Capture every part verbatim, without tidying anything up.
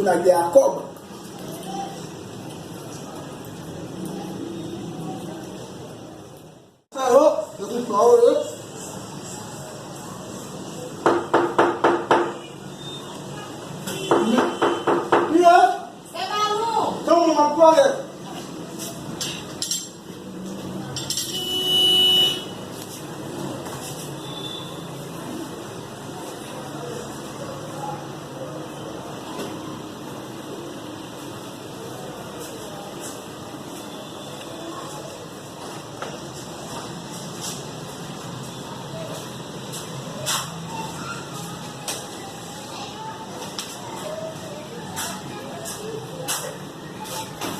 Nèg de a kòb. Sa yo, yo tout mò yo. Wi, wi, wi. Se pa nou. Se ou menm ap pale.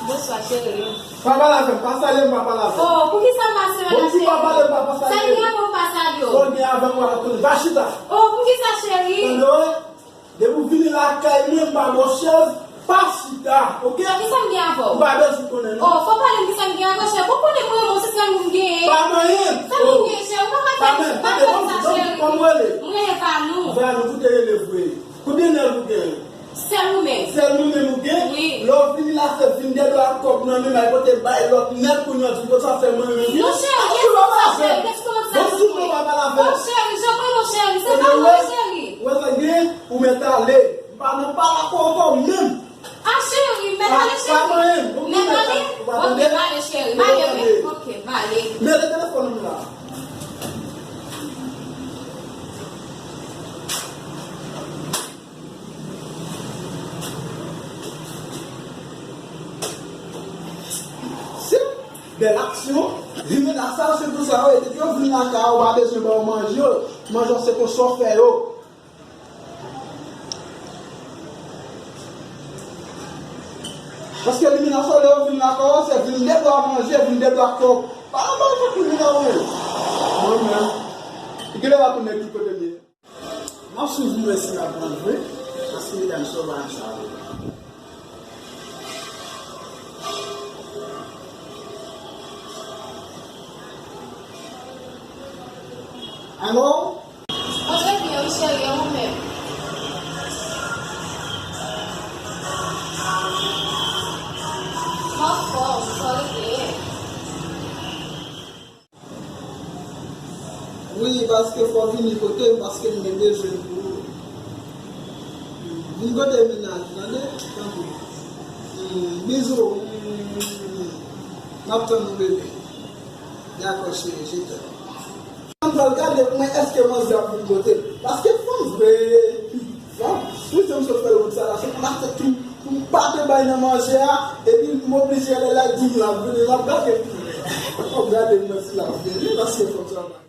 Bonswa, cheri. Pa pale avè m, pa salye m, pa pale avè m. Oh, poukisa m pa salye w, cheri? Bon, si pa pale m, pa, pa salye m. Sa gen avè w, pa salye w. Bon, gen avè m, w ap konnen. Va chita. Oh, poukisa, cheri? Tande w? Depi w vini lakay mwen, m pa ba w chèz, pa chita, oke? Kisa m gen avè w? M pa bezwen konnen, non. Oh, fò w pale m kisa m gen avè w, cheri. Ou konnen mwen, mwen, se sèl ou m genyen. Pa manyen m. Sa m genyen, cheri? Ou pa ka fè, pa fè sa, cheri. Kòman w rele? Mwen rele Vanou. Vanou, koute rele vre. Konbyen nèg ou gen? Sèl ou menm. Sèl mwen menm ou gen? Wi. Lè w vini la, se vin de dwa ak kòb nan men m, al pote bay lòt nèg, kounye a di m konsa fè mwen menm vini. Non, cheri, kèt kòman sa, cheri, kèt kòman sa, souple. Bon, souple, pa pale avè m. Oh, cheri, jan mwen, mon cheri, se pa mwen, cheri. Wè sa gen, ou mèt ale. M pa nan pale ak ou ankò menm. Ah, cheri, mèt ale, cheri. Pa manyen m. Mèt ale? Ou pa tande? Ok, m ale, cheri. M ale, wi. Ok, m ale. Mete telefòn nan la. Si, bèl aksyon. Limena sa, se pou sa yo, depi yo vin lakay ou, pa bezwen ba yo manje, manje se konsa w fè yo. Paske limena sa, lè yo vin lakay ou, se vin de dwa manje, vin de dwa kòb. Pa nan manje limena ou menm. Mwen menm. Genlè w ap konnen ki kote m ye. M ap swiv nou wè si n ap rann vre, paske medam sovay sa yo. Alo? Mwen trè byen, wi, cheri, e ou menm? M anfòm, sa w regle? Wi, paske fò w vini kote m, paske m gen bezwen pou ou. Vin kote mennaj ou, tande? Tanpri. Hmm, bizou. Hmm, m ap tann ou, bebe. Dakò, cheri, je t'aime. M pral gade pou mwen èske manzè ap vin kote m. Paske fanm vre. Bon, wi, se m sot fè wout sa la, se pou l achte tou, pou m pa te bay nan manje a, epi m oblije lè l al di m l ap vini, m ap gade pou mwen. M ap gade mwen si l ap vini, paske fanm sa pa.